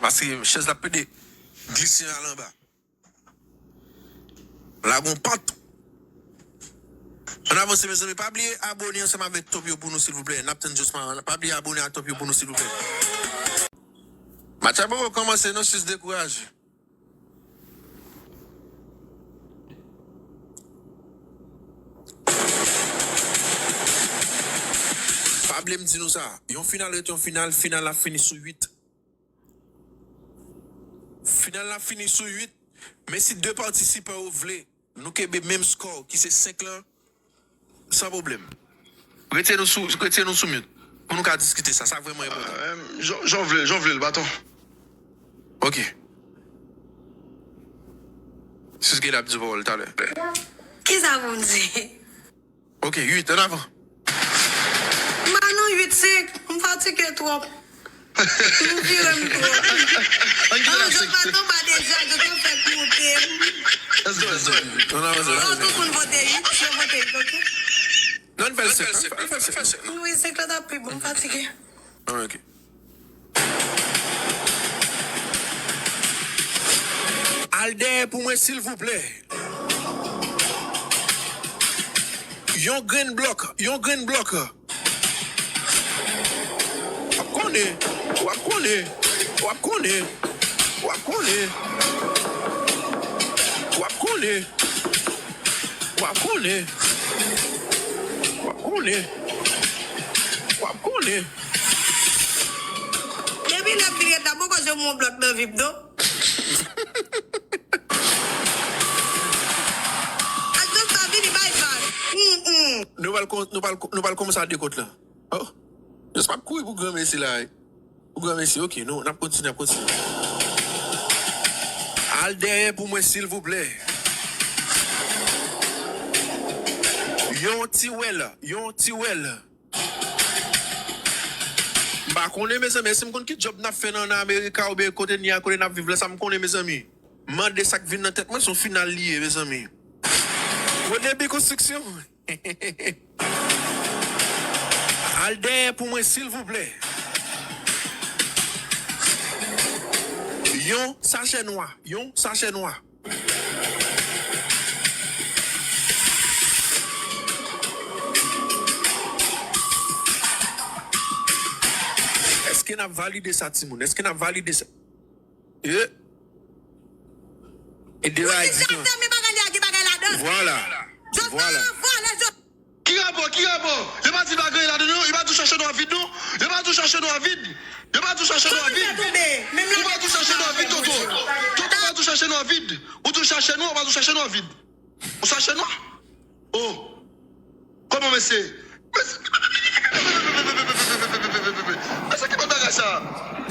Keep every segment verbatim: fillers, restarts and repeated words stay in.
Paske chèz la ap pede glise al anba. La gon pant. Ann avanse, mezanmi. Pa bliye abone ansanm avèk top yo pou nou, silvouplè. N ap tann Josma. Pa bliye abone a top yo pou nou, silvouplè. Match la poko kòmanse, non, sis dekouraje. Pa bliye m di nou sa. Yon final ret yon final, final la fini sou uit. Final la fini sou uit, men si de patisipan yo vle, nou kenbe menm skò ki se senk lan, san pwoblèm. Retire nou sou, retire nou sou mute pou nou ka diskite sa, sa vrèman enpòtan. Ah, jan, jan w vle, jan w vle l, baton. Ok. Sis gen l ap di pawòl talè. Kisa pou m di? Ok, uit, ann avan. M pa nan uit, senk. M fatige twòp. M vire m twòp. An, Josma tonbe deja, Josma fèk moute. Let's go, let's go. Ann avanse, ann avanse. Tout moun vote uit, yo vote uit, ok? Non, ann fè l senk, ann fè, ann fè l senk. Wi, senk la t ap pi bon, m fatige. Ah, ok. Al dèyè pou mwen, silvouplè. Yon grenn blòk, yon grenn blòk. W ap konnen, w ap konnen, w ap konnen, w ap konnen, w ap konnen. W ap konnen. W ap konnen. W ap konnen. Depi lè m vin ret la, poko jwenn yon blòk nan vi m, non. Ak Josma vini bay vag. Mm, mm. Nou pral kon-, nou pral, nou pral kòmanse a de kont la. Oh. Josma ap kouri pou granmesi la, wi. Ou granmesi, ok, nou, n ap kontinye, n ap kontinye. Al dèyè pou mwen, silvouplè. Yon ti wèl, yon ti wèl. M pa konnen, mezanmi, èske m konn ki djòb n ap fè nan, nan Amerika oubyen kote n ye a, kote n ap viv la, sa m konnen, mezanmi. Mande sa k vin nan tèt mwen, se yon final li ye, mezanmi. Rodeby Construction. Al dèyè pou mwen, silvouplè. Yon sachè nwa, yon sachè nwa. Èske n ap valide sa, timoun? Èske n ap valide sa? E, e de la egziste. Ou deja fèmen bagay la, gen bagay ladan. Vwala. Vwala. Ki rapò, ki rapò? Yo pa di bagay ladan, non. Yo pa di w chache nwa vid, non. Yo pa di w chache nwa vid. Yo pa di w chache nwa vid. Ou pa di w chache nwa vid, Toto. Toto pa di w chache nwa vid. Ou di w chache nwa, ou pa di w chache nwa vid. Ou chache nwa? Oh. Kòman mesye? Mesye, mesye, ki bòt bagay sa?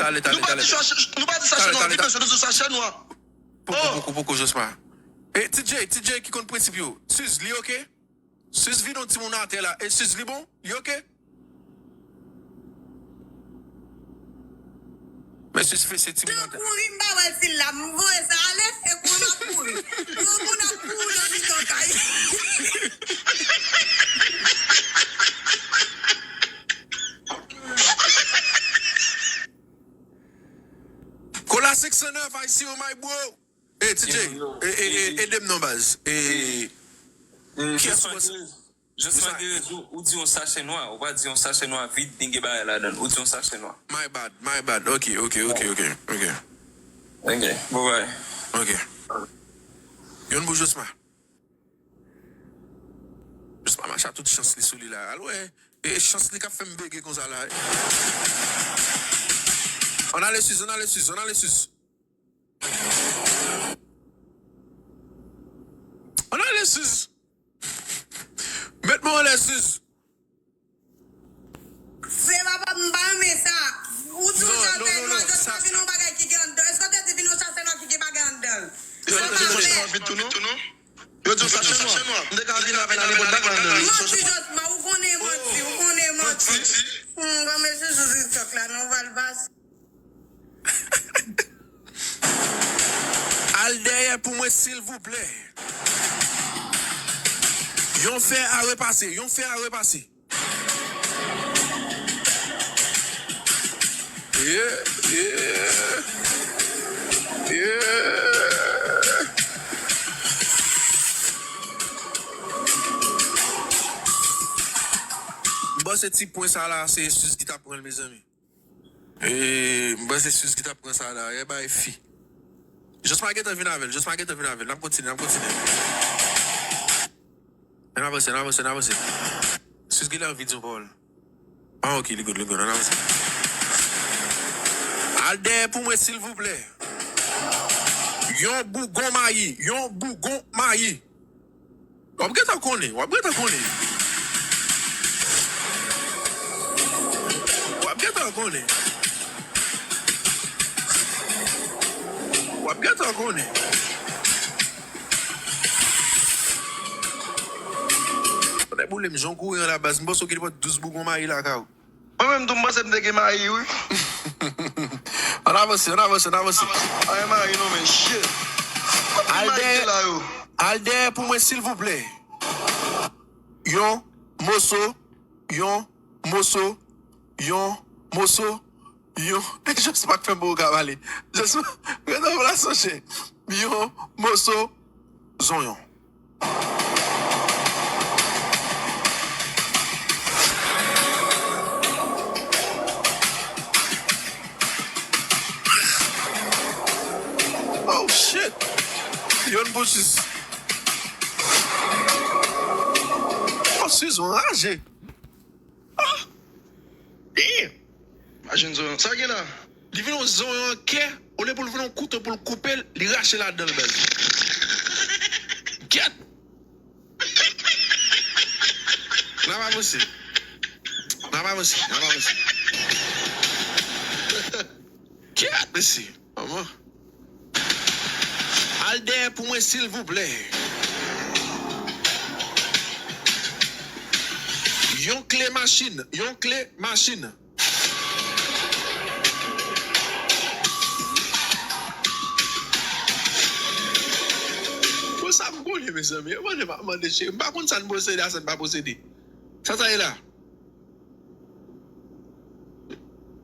Tale, tale, tale. Nou pa di chache, nou pa di chache nwa vid, mesye, nou di chache nwa. Poko, poko, poko, Josma. E, T J, T J ki konn prensip yo. Sis, li oke? Sis vide yon timoun atè la. E sis, li bon? Li oke? Men sis fese timoun atè. Kouri, m pa wè l si l la. M voye sa ale, e kouri m ap kouri. Yon moun ap kouri nan mitan kay. Kola senk san nèf, I see you, my bro. Ey, T J, e, e, e, ede m non, baz. E, kiyès ou panse? Josma gen rezon, ou di yon sachè nwa, ou pa di yon sachè nwa vid, li gen bagay ladan l. Ou di yon sachè nwa. My bad, my bad. Ok, ok, ok, ok, ok. Ok, bye bye. Ok. Youn pou Josma. Josma mache a tout chans li sou li la. Al wè, e chans li k ap fè m bege konsa la. Ann ale sis, ann ale sis, ann ale sis. Ann ale sis. Met mwen anlè sis. Se papa m pa renmen sa. Ou di yon sachè nwa, Josma vin yon bagay ki gen anndan. Èske w te di vin yon sachè nwa ki gen bagay anndan l? Yo di yon sachè nwa vit tou, non? Yo di yon sachè nwa. M te ka vin avè l a nenpòt bagay anndan l. Manti, Josma, ou konnen manti, ou konnen manti. Hmm, bon, mesye sou TikTok la, non, Valvas. Al dèyè pou mwen, silvouplè. Yon fè a repase, yon fè a repase. Yeah, yeah. panse ti pwen sa la, se Suze ki t ap pran l, mezanmi. E, m panse Suze ki t ap pran sa la. E bay fi. Josma gentan vin avè l. Josma gentan vin avè l. N ap kontinye, n ap kontinye. N avanse, n avanse, n avanse. Suze genlè anvi di yon pawòl. Ah, ok, li good, li good. N avanse. Al dèyè pou mwen, silvouplè. Yon bougon mayi. Yon bougon mayi. W ap gentan konnen, w ap gentan konnen. W ap gentan konnen. W ap gentan konnen. Fòk boule m jan w kouri an la baz. M panse w gen douz bougon mayi lakay ou. Mwen menm tou, m panse m te gen mayi, wi. Ann avanse, ann avanse, ann avanse. Ay, mayi non, men shit. Al dèyè, al dèyè pou mwen, silvouplè. Yon moso, yon moso, yon moso, yon. Josma k fè m poko ka pale. Josma, ret nan plas ou, chè. Yon moso zonyon. Oh shit! Yonn pou Suze. Oh, Suze anraje. Ah! Damn! Imajine zonyon. Sa gen la? Li vin yon zonyon an kè, olye pou l vin yon kouto pou l koupe l, li rache ladan l, baz. Kèt! N ap avanse. N ap avanse, n ap avanse. Kèt, mesye. Manman. Al dèyè pou mwen, silvouplè. Yon kle machin, yon kle machin. Bon, sa m konnen, mezanmi. Yo mande m ap mande cheri. M pa konn sa n posede a sa n pa posede. Sa sa ye la?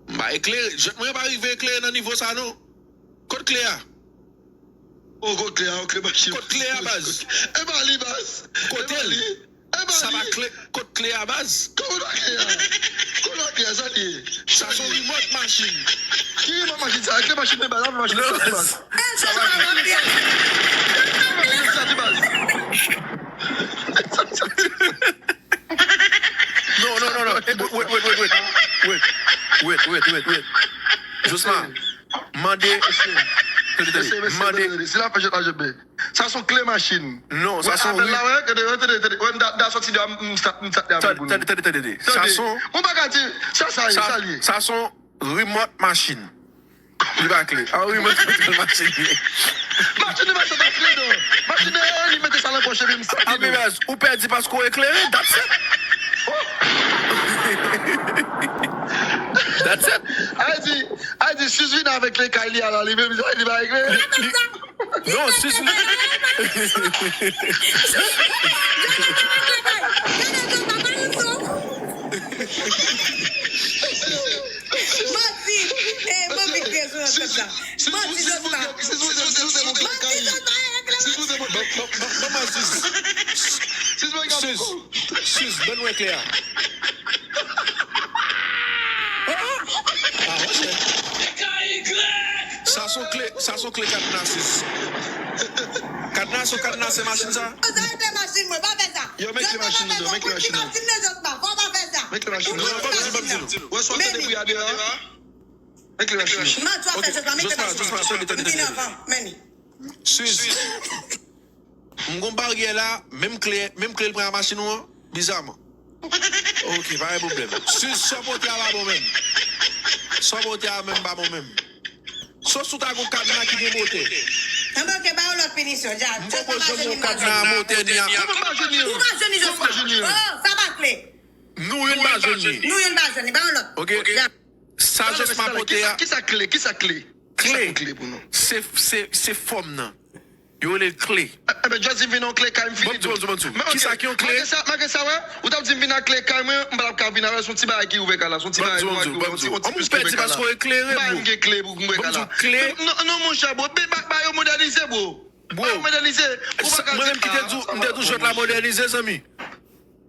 M pa eklere. Jwèt mwen yo pa rive eklere nan nivo sa, non. Kot kle a? Oh, kot kle a, ok, baz. Kot kle a, baz? E pa li, baz. Kote l? E pa li. E pa li. Sa pa kle, kot kle a, baz? Kòman pa kle a? Kòman pa kle a? Sa li ye? Sa se yon rimòt machin. Ki rimòt machin sa? Kle machin de baz, la machin de baz. Sa pa kle. Kle machin sa de baz. Non, non, non, non. Eh, wait, wait, wait, wait, wait. Wait, wait, wait, wait, wait. Josma, mande. Mesye, mesye, mesye, mande. Tande, tande, tande. Si la fè jwèt la, jwèt byen. Sa se yon kle machin. Non, sa se yon apèl la, wè, tande, tande, tande. Wè, m ta, m ta sòti de, m, m sa, m sa te avèl pou nou. Tande, tande, tande, tande. Sa se yon, ou pa ka di, sa, sa ye, sa, sa li ye. Sa se yon rimòt machin. Li pa kle. A wi, mwen konprann machin li. Machin li pa sot a fredo. Machin li mete sa nan pòch epi m soti. Abibas, ou pèdi paske w eklere. That's it. That's it. Ay di, ay di, Suze vin avèk kle kay li a la, li menm, li pa eklere. Non, Suze. Manti! Eh, manmi kreye sou nan tèt la. Manti, zòt pa. Manti, zòt pa. Ban, ban, ban, ban mwen Suze. Suze, Suze, ban nou eklè a. Ah, ah. Ah, monchè. Sa se yon kle, sa se yon kle kadna Suze. Kadna, se yon kadna, se machin sa? Sa se kle machin mwen, pa fè sa. Yo, men kle machin nan, men kle machin nan. Jòt pa fè sa. Men kle machin nan, jòt pa, fò pa fè sa. Men kle machin nan. Non, non, pa di, pa di nou. Wè, swa tande bri a deyò a. Men kle machin nan. Mwen, jòt pa fè, jòt pa, jòt pa, tande, tande, tande. Vin avan, men li. Suze. M gon baryè la, menm kle, menm kle l pran a machin ou an, bizaman. Ok, pa gen pwoblèm. Suze, sa w pote a pa bon menm. Sa w pote a menm pa bon menm. Sòs ou ta gon kadna ki gen motè. Anben, ok, ba yo lòt pinisyon, dja. M poko janm wè yon kadna a motè ni a. Ou pa jwenn li. Ou pa jwenn li, Josma. Oh, sa pa kle. Nou youn pa jwenn li. Nou youn pa jwenn li. Ba yo lòt. Ok. Dja. Sa Josma pote a. Kisa kle? Kisa kle? Kle. Kisa pou kle pou nou? Se, se, se fòm nan. Yo rele l kle. Enben, Jòs di m vin nan kle kay m fini tou. Ban m di w, ban m di w. Kisa ki yon kle? Malgre sa, malgre sa, wè, ou t ap di m vin ak kle kay mwen, m pa t ap ka vin avè l, se yon ti bagay ki ouvè kay la, se yon ti bagay nwa ki ouvè, yon ti, yon ti plis ki ouvè kay la. M pèdi paske w eklere, bro. M pa gen kle pou m wè kay la. Non, non, monchè, bro, ba yo modènize, bro. Ba yo modènize. Ou pa ka di, mwen menm ki te di w, m te di w jwèt la modènize, zanmi.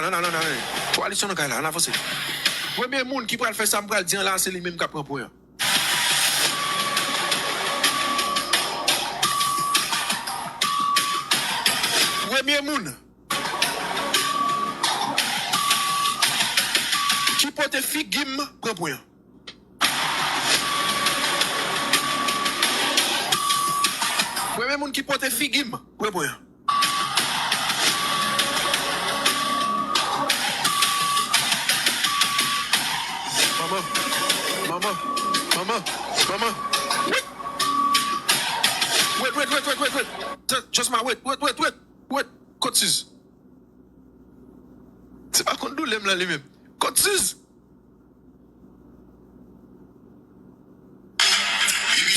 nan, nan, nan, nan, nan. Koalisyon nan kay la, ann avanse. Premye moun ki pral fè sa m pral di an la, se li menm k ap pran pwen an. Premye moun ki pote figi m pran pwen an. Premye moun ki pote figi m pran pwen an. Manman, manman, manman, manman. Wait, wait, wait, wait, wait, wait. Just, just my wait, wait, wait, wait, wait. Kot Siz? Se pa konn doulè m lan li menm. Kot Siz?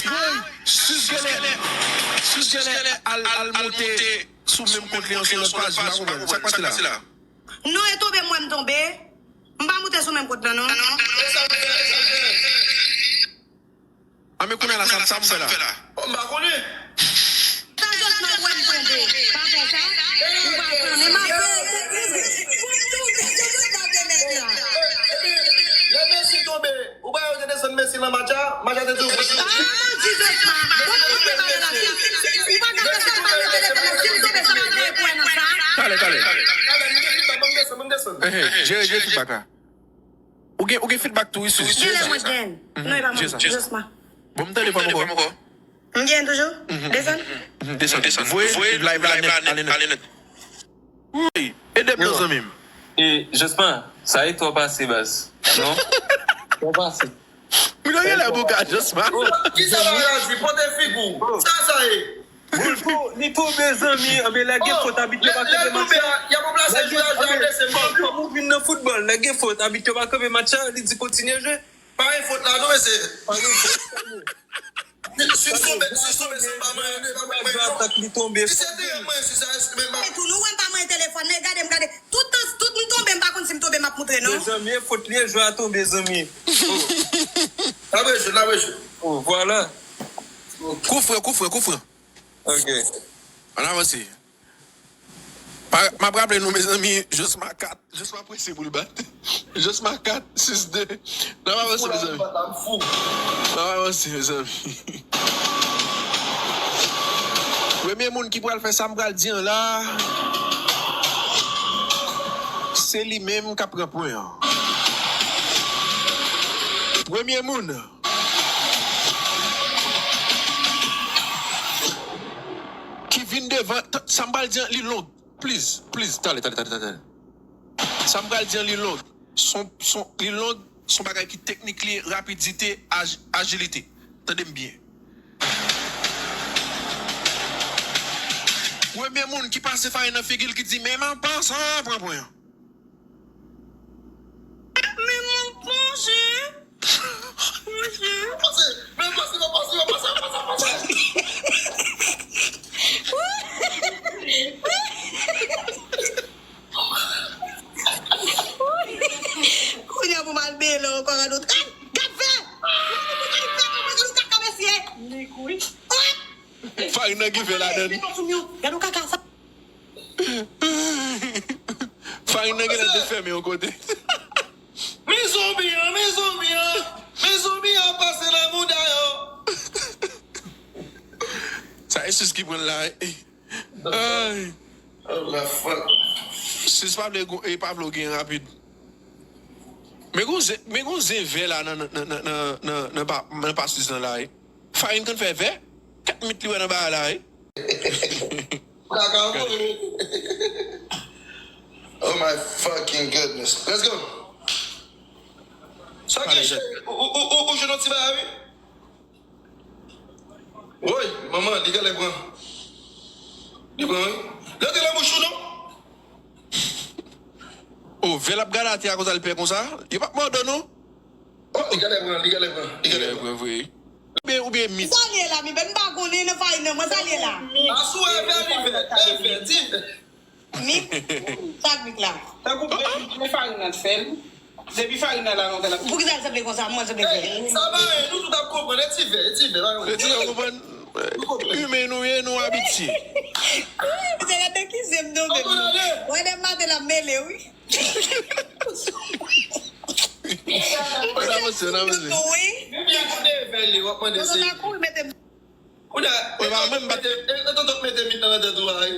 Woy, Siz genlè, Siz genlè al, al moute sou menm kont li an sou lòt paj, m pa konprann. Sa k pase la? Non, e tonbe m wè m tonbe. M pa moute sou menm kont lan non. A men kounye a la sa, sa m fè la? M pa konnen. Sa Josman wè m tonbe. Pa fè sa. Ou pa konnen m ap fè pou m tonbe, se Josman te mèt la. Lè Messi tonbe, ou pa yo te desann Messi nan match la? Match la te di ou. Ah, di Josman. Bon, ou te pale la. Ou pa ka fè sa, pa mete telefòn nan. Si m tonbe, sa pa fè pwen nan sa. Talè, talè. Talè, m gen feedback, ban m desann, ban m desann. Ehe, jere, jere feedback la. Ou gen, ou gen feedback tou, wi, Suzy. Genlè mwen gen. Non, e pa mwen. Jere sa. Josman. Bon, m tande pa m ankò. M gen toujou? Desann? Desann. Voye live la nèt, ale nèt. Woy, ede m non, zanmi m. E, Josman, sa e twò pase, baz. Non? Twò pase. Mwen gen lè pou ka Josman. Kisa bagay la di? Pote figi w. Sa sa ye? Li to-, li tonbe, zanmi, anben lè gen fot, abit yo pa kanpe match la. Lè gen fot, anben, kòm ou vin nan foutbòl, lè gen fot, abit yo pa kanpe match la, li di kontinye jwe. Pa gen fot la non, mesye. Pa gen fot. Si w tonbe, si w tonbe, se pa mwen, se pa mwen, non. Atak li tonbe. Si se teren mwen, si sa, men pa. E tou, nou wè m pa manyen telefòn, men gade m, gade. Tout tan, tout m tonbe, m pa konn si m tonbe, m ap moutre, non. Mezanmi, e fot li ye, jwè a tonbe, zanmi. N ap rejwe, n ap rejwe. Oh, vwala. Kou fran, kou fran, kou fran. Ok. Ann avanse. Pa, m ap raple nou, mezanmi, Josma kat, Josma prese pou l bat. Josma kat, sis de. N ap avanse, mezanmi. N ap avanse, mezanmi. Premye moun ki pral fè sa m pral di an la, se li menm k ap pran pwen an. Premye moun ki vin devan, t-, sa m pral di an, li long. Please, please, talè, talè, talè, talè. Sa m pral di an, li long. Son, son, li long, son bagay ki teknik li, rapidite, aj-, ajilite. Tande m byen. Premye moun ki pase farin nan figi l ki di, men m ap pase, pran pwen an. Men m ap pase. Pase, men pase, men pase, men pase, pase, pase. Kounye a pou m al bele ankò, gad ou, gad, gad fè! Gad fè, gad fè, mesye! Nik, wi. Farin nan gen vè ladan l. Gad ou kaka sa. Farin nan genlè te fèmen yon kote. Men zonbi an, men zonbi an, men zonbi an pase nan mouda yo. Sa e sis ki pran l la, eh. Ay. Oh la fuck. Sis pa vle gon-, e pa vle w gen rapid. Men gon zen, men gon zen vè la nan, nan, nan pa, nan pa sis lan la, eh. Farin konn fè vè. Kat mit li wè nan bagay la, eh. Kaka vre. Oh my fucking goodness. Let's go. Sa gen cheri, ou, ou, ou, ou, ou jwenn yon ti bagay, wi. Woy, manman, li genlè pran. Li pran, wi. Leve nan bouch ou, non. Oh, vè l ap gade atè a konsa, li pè konsa. Yo p ap mòde w, non. Oh, li genlè pran, li genlè pran, li genlè pran. Oubyen, oubyen mit. Sa l ye la, mi bèl, m pa konnen nan farin nan, mwen sa l ye la. Asou e vè, li vè, e vè, di vè. Mit, sa k mit la. Tankou bèl, men farin nan t fè l. Depi farin nan la lontan l ap. Poukisa l sanble konsa, mwen sanble fè. Sa ba, nou tout ap konprann, e ti vè, e ti vè, pa yon. E ti vè, konprann. Imen nou ye, nou abitye. Misye rete ki se m tonbe. Wè, demen maten l ap mele, wi. N avanse, n avanse. Wi. Ou byen kote vè li, w ap mande se. Tonton ta kouri mete m. Ou da, e tonton mete, e tonton mete mit nan tèt ou a, wi.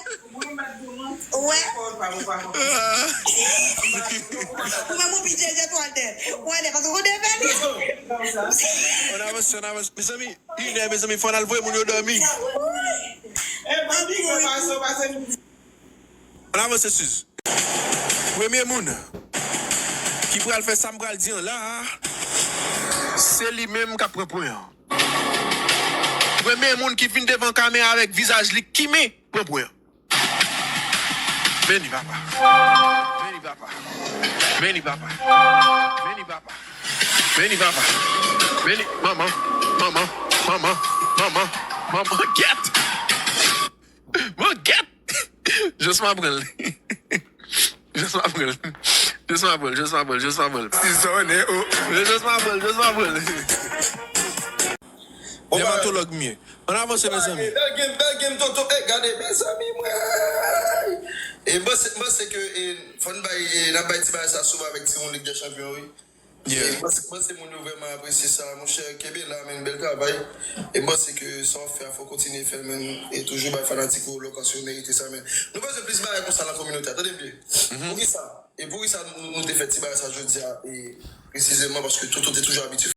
Ou wè? Ou menm ou pi djèdjè twò dè. Ou wè dè, paske ou devè li. Ann avanse, ann avanse. Mezanmi, inè, mezanmi, fò n al voye moun yo dòmi. Ann avanse, Suze. Premye moun ki pral fè sa m pral di an la a, se li menm k ap pran pwen an. Premye moun ki vin devan kamera avèk vizaj li kimen pran pwen an. Beni papa. Beni papa. Beni papa. Beni papa. Beni papa. Beni manman. Manman. Manman. Manman. Manman. Gèt. Bon, gèt. Josma pran l. Josma pran l. Josma pran l. Josma pran l. Josma pran l. Josma pran l. Josma pran l. Dèmatològ m ye. Ann avanse, mezanmi. Bèl game, bèl game, tonton. Ey, gade, mezanmi, mwen. E m panse, m panse ke, e, fò n bay, e, n ap bay ti bagay sa souvan avèk timoun Lig dè Chanpyon, wi. E m panse, m panse moun yo vrèman apresye sa, monchè. Kenbe la, men, bèl travay. E m panse ke sa w ap fè a, fò w kontinye fè l, men. E toujou bay fanatik ou lokasyon yo merite sa, men. Nou bezwen plis bagay konsa nan kominote a, tande m byen. Poukisa? E poukisa nou, nou te fè ti bagay sa jodi a, e presizeman, paske Toto te toujou abitye